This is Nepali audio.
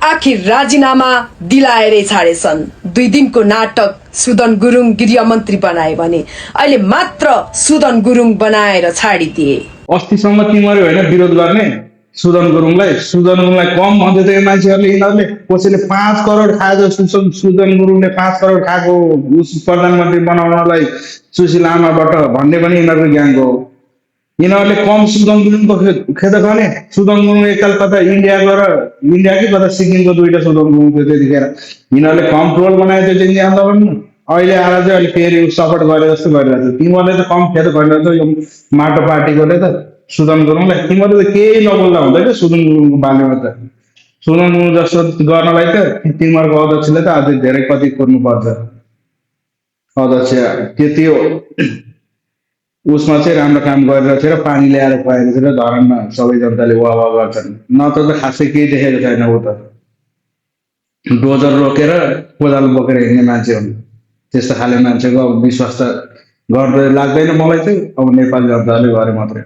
आखिर राजीनामा दिलाएरै छाडेछन्। 2 दिनको नाटक सुदन गुरुङ गृहमन्त्री बनाए भने अहिले मात्र सुदन गुरुङ बनाएर छाडिदिए। अस्तिसम्म तिमीहरू होइन विरोध गर्ने सुदन गुरुङलाई कम भन्दै थियो मान्छेहरूले। यिनीहरूले कसैले 5 करोड खायो, सुदन गुरुङले 5 करोड खाएको प्रधानमन्त्री बनाउनलाई सुशील आमाबाट भन्ने पनि यिनीहरूको ग्याङको हो। यिनीहरूले कम सुदन गुरुङको खेत गर्ने। सुदन गुरुङ एकताल कता इन्डिया कि कता सिक्किमको 2टा सुदन गुरुङ थियो त्यतिखेर। यिनीहरूले कम ट्रोल बनाएको थियो जिन्जी आन्दोलन। अहिले आएर चाहिँ अहिले फेरि सपोर्ट गरे जस्तो गरिरहेको छ। तिमीहरूले त कम खेत गरिरहेको यो माटो पार्टीकोले त सुदन गुरुङलाई। तिमीहरूले त केही नबोल्दा हुँदैन सुदन गुरुङको बारेमा त। सुदन गुरुङ जस्तो गर्नलाई त तिमीहरूको अध्यक्षले त अझै धेरै कति कुर्नुपर्छ। अध्यक्ष त्यति हो उसमा चाहिँ राम्रो काम गरिरहेको थियो र पानी ल्याएर खुवाएको थियो र धरानमा सबै जनताले वाह वाह गर्छन्। नत्र त खासै केही देखेको छैन। ऊ त डोजर रोकेर कोदालो बोकेर हिँड्ने मान्छे हुन्। त्यस्तो खाले मान्छेको अब विश्वास त गर्दै लाग्दैन मलाई चाहिँ। अब नेपाली जनताले गरे मात्रै।